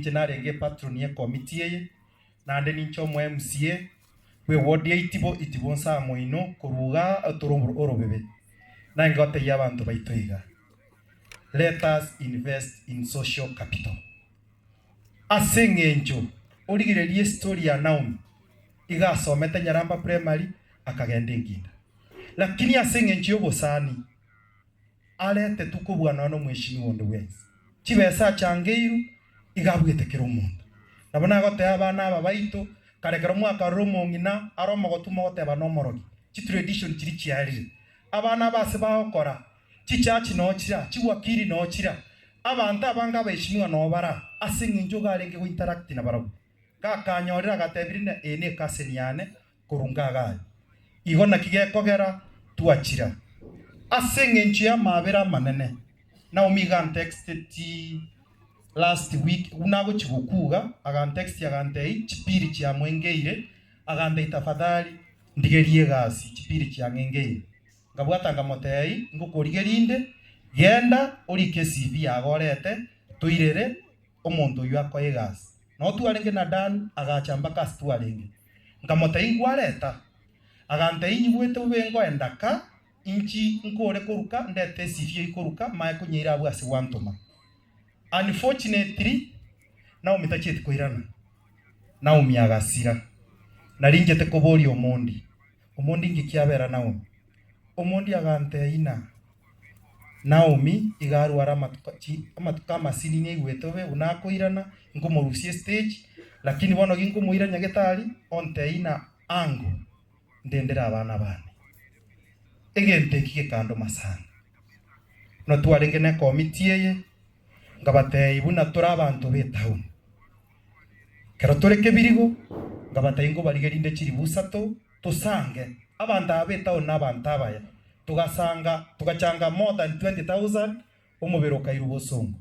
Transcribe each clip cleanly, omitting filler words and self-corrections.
Ninche narenge epatron y'ekomiti eye, naende ninche omo MCA bw'eward ya Itibo, Itibo nsa moino korwa igaa otore orobebe. Naye ngotebia abanto baito iga, let us invest in social capital. Ase eng'encho origererie estory ya Naomi, iga asomete Nyaramba Primary akagenda Enginda. Lakini ase eng'encho y'obosani, aretetwe kobua nonya nomweshimiwa onde bwensi. Chibesa achangeirwe, iga abuete kera omonto. Nabo nagotebia abana aba baito, kare ekero mwakarora omong'ina are omogotu mogoteba nomorogi, chitradition chiria chiarire. Abana aba ase bagokora, chichurch noo chira, chiwakili noo chira, abanto abange abaeshimiwa noo bara, ase eng'encho iga arenge go interact nabarabwo. Gakanyorire agatebirie ng'a eye ne ecousin yane korwa ngagaye. Igo naki gekogera twachira. Ase engencho y'amaabera amanene, Naomi iga antexteti last week, buna agochia gokuga, agantexti agantebia chipiri chiamwengeire, agantebia tafadhali ndigerie egasi chipiri chiang'engeire. Nkabwata nkamotebia ngokorigeria inde, genda orike ecv yago orete toirere omonto oyio akoe egasi. Nao twarenge na Dan agacha mpaka ase twarenge. Nkamotebia inkwareta? Agantebia inyigwete bobe nkoenda ka, inchi nkore koruka ndete esifio ikoruka mae konyeira abwo ase gwantoma. Unfortunately, Naomi tachieti koirana. Naomi agasira. Nari inchete koboria omondi, Omondi inki kiabera Naomi? Omondi agantebia ng'a Naomi iga arware amatuko chi amatuko amasinini aigwete bobe buna akoirana, nkomorusia estage, lakini bono ginkomoira nyagetari, ontebie ng'a ango ndendere abana bane. Egento eki gekandoma sana. Buna twarenge na ekomiti eye, nkabatebia buna tore abanto ba etown. Ekero tore kebirigo, nkabatebia nkobarigerie inde chiribu isato, tosange, abanto aba b'etown na abanto abaya, togasanga, togachanga more than 20,000, omobere okairwa bosongo.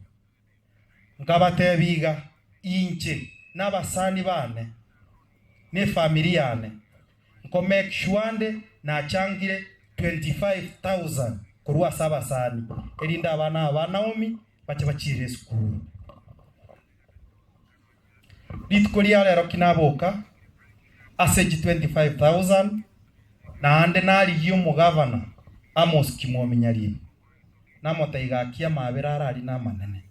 Nkabatebia iga, inche na abasani bane, na efamiri yane, nko make sure nde nachangire 25,000 korwa ase abasani, erinde abana aba ba Naomi bache bachiire esukuru. Rituko ria rero ki naboka ase chi 25,000 naende narigia omogavana Amos Kimwomi Nyaribo, namotebia gaki amabera arari namanene.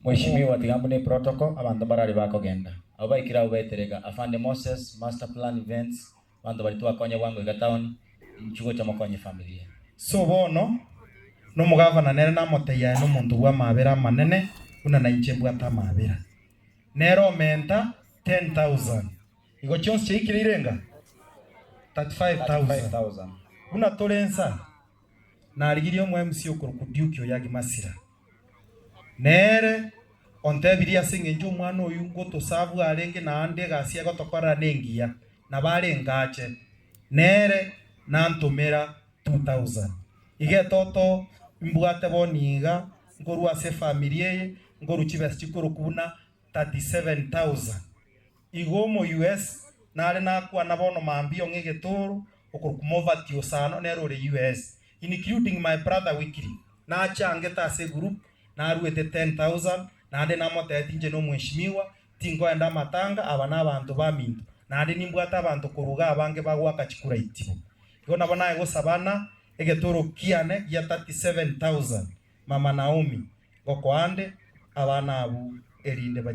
Mweshimiwa tiga mbune eprotocol abanto mbarari bakogenda. Abwo baikire abwo baeterega Afande Moses, Master Plan Events, abanto baria twakonya bwango iga town, inchu gocha mokonye efamiri eye. So bono nomogavana nere namotebia aye nomonto bw'amabera amanene buna nainche mbwate amabera. Nere omenta 10,000. Igo chionsi chiaikire irenga? 35,000. 35,000. Buna tore nsa, narigirie omo MC okorokwa Duke Oyagi Masira. Nere ontebirie ase eng'encho omwana oyio ngotosabwa arenge naende egasi egotokorera nengiya, nabo arenge ache. Nere nantomera 2000. Iga etoto mbwate bono iga, nkorwa ase efamiri eye, nkorwa chibesa chikorokwa buna 37,000. Igo omo US nare nakwana bono mambia ong'e egetoro okorokwa Movati Osano nere ore US including my brother Wycliffe nachangete ase egroup naruete 10,000 naende namotebeti inche nomweshimiwa tinkoenda amatanga aba nabanto baminto naende nimbwate abanto korwa iga abange bagoaka chikura itibo igo nabo naye gosabana egetoro kiane gia 37,000 mama Naomi ngokoande abana abwo erinde ba.